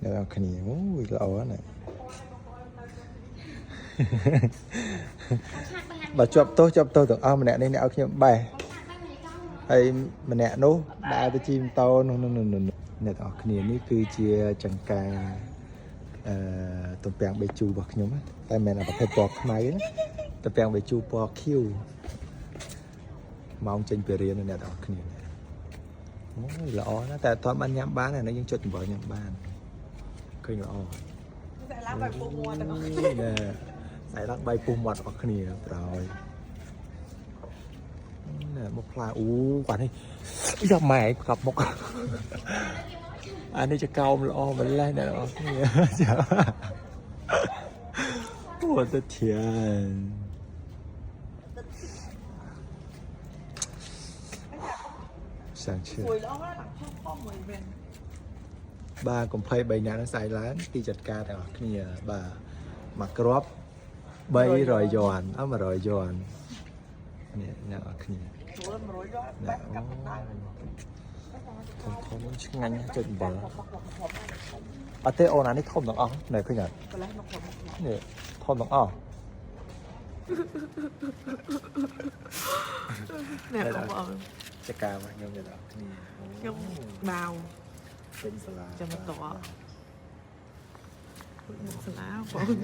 អ្នកនរគ្នាអូយល្អណាស់ ឆាតបែ បើជាប់ទោសជាប់ទោសទាំងអស់ម្នាក់នេះអ្នកឲ្យខ្ញុំបេះហើយម្នាក់នោះដើរទៅជិះម៉ូតូនោះនោះនោះនោះអ្នកទាំងអស់គ្នានេះគឺជាចង្ការអឺទំពាំងបេជូរបស់ខ្ញុំណាតែមិនមែនអាប្រភេទពណ៌ខ្មៅទេណាទំពាំងបេជូពណ៌ខៀវម៉ោងចេញពីរៀនណាអ្នកទាំងអស់គ្នាអូយល្អណាស់តែអត់ទាន់បានញ៉ាំបានអានេះយើងចុចអំបិលញ៉ាំបានឃើញល្អ តែឡើងបែបពុះមាត់ទាំងអស់ ណែស្អែកឡើងបាយពុះមាត់អស់គ្នាប្រយណែមកផ្លែអូគាត់នេះយកម៉ែកប់មុខអានេះចកោមល្អម្ល៉េះអ្នកនរគ្នាចា我的天想吃 ស្រួយល្អឡើងផុសផុសមួយមែន បាទកុំភ័យ3នាក់ហ្នឹងស្អែកឡើងទីចាត់ការទាំងអស់គ្នាបាទមួយគ្រាប់300យ័នអើ100យ័ននេះអ្នកនរគ្នា ស្រួល100យក ណែ បែបកាប់ដៅ ធំធំឆ្ងាញ់ណាស់ចុចអំបិលអត់ទេអូនអានេះធំទាំងអស់ណែឃើញអត់ កន្លែងមកក្រុម នេះធំទាំងអស់ នេះបងប្អូន ចការរបស់ខ្ញុំអ្នកនរគ្នា ខ្ញុំបាវ ពេញសាលា ចាំមកតសាលាបង